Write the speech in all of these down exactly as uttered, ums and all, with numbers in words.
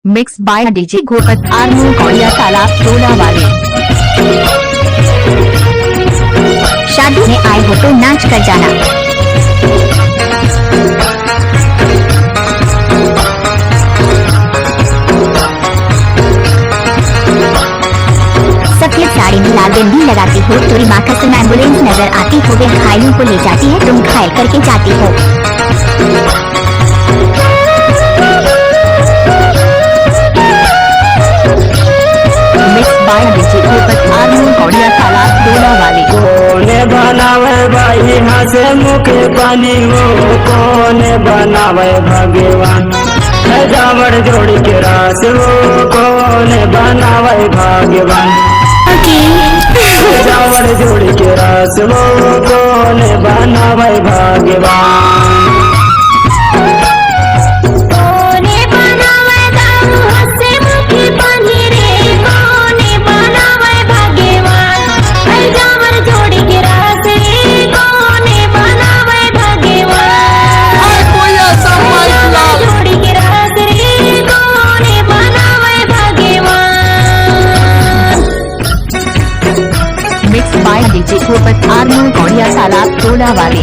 Mix by DJ Gopatha आर मौकौड़िया तालाब टोला वाले। शादी में आए हो तो नाच कर जाना। सफेद साड़ी में लाल बिंदी लगाती हो, तेरी माँ कसम एम्बुलेंस नजर आती हो, वे घायलों को ले जाती है, तुम घायल करके जाती हो। Mix by DJ गोपत आर मौकौड़िया तालाब टोला वाले। कौन बनावे भाई हंसे मुख पानी हो, कौन बनावे भगवान? है जावड़ जोड़ी के रास हो, कौन बनावे भाग्यवान? है जावड़ जोड़ी के रास हो, कौन बनावे भाग्यवान? कोने बनावे दाऊ हंसे मुखी पानी रे, कोने बनावे भाग्यवान? है जावड़ जोड़ी के रास रे, कोने बनावे भाग्यवान? हाय कोई ऐसा माइक लाल। जोड़ी के रास रे, कोने बनावे भाग्यवान? Mix by DJ गोपत आर मौकौड़िया तालाब टोला वाले।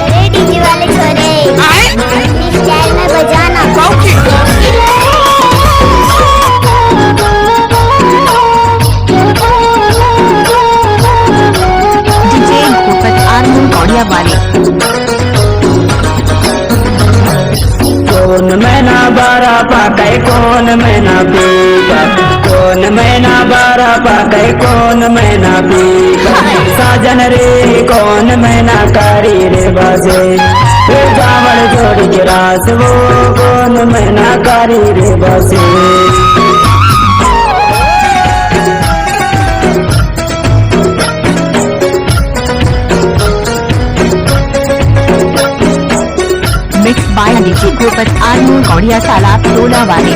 अरे डीजे वाले छोरे, आए? अपनी स्टाइल में बजाना। ओके। DJ गोपत आर मौकौड़िया वाले। कौन महीना बारा पाके, कौन महीना पीपा, कौन महीना बारा पाके, कौन महीना पीपा। साजन रे कौन महीना कारी रे बसे, ए जावड़ जोड़ी के रास वो कौन महीना कारी रे बसे। Mix by DJ गोपत आर मौकौड़िया तालाब टोला वाले।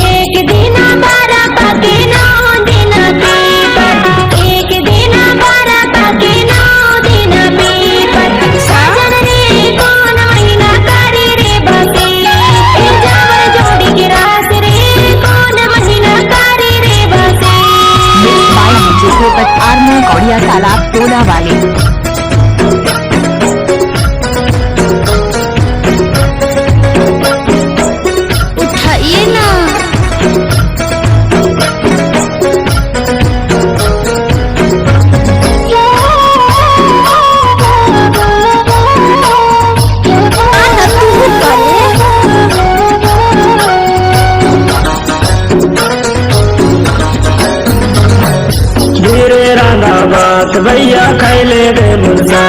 एक दिन बारा पाके, नौ दिन पीपर। एक दिन बारा पाके, नौ दिन पीपर। साजन रे कौन महीना कारी रे बसे, ए जावड़ जोड़ी के रास रे, कौन महीना कारी रे बसे। Mix by DJ गोपत आर मौकौड़िया तालाब टोला वाले। उठाइए ना। धीरे रांधा बात भैया खैले बे मुर्गा,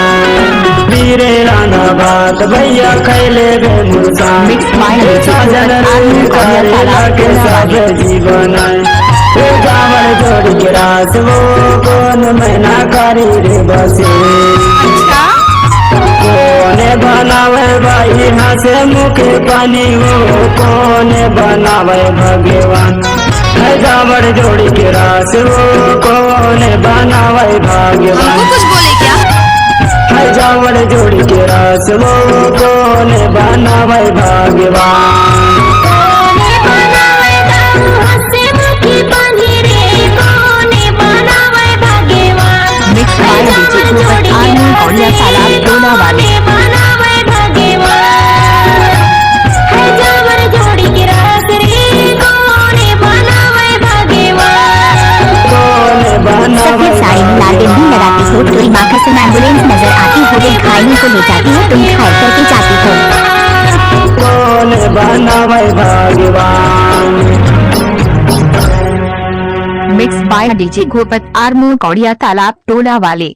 धीरे रांधा बात भैया खैले बे मुर्गा। Mix by साजन रे करे लागे सब जीवन। ए जावड़ जोड़ी के रास वो कौन महीना कारी रे बसे। अच्छा। कौन बनावे भाई हंसे मुखे पानी हो, कौन बनावे भगवान? है जावड़ जोड़ी के रास वो कौन बनावे भाग्यवान? हमको कुछ बोले क्या? है जावड़ जोड़ी के रास वो कौन बनावे भाग्यवान? कौन बनावे दाऊ हंसे मुखी पानी रे, कौन बनावे भाग्यवान? Mix by DJ गोपत आर मौकौड़िया तालाब टोला वाले। सफेद साड़ी में लाल बिंदी लगाती हो, तेरी माँ कसम एम्बुलेंस नजर आती हो, वे घायलों को ले जाती है, तुम घायल करके जाती हो। कौन बनावे भाग्यवान? Mix by DJ गोपत आर मौकौड़िया तालाब टोला वाले।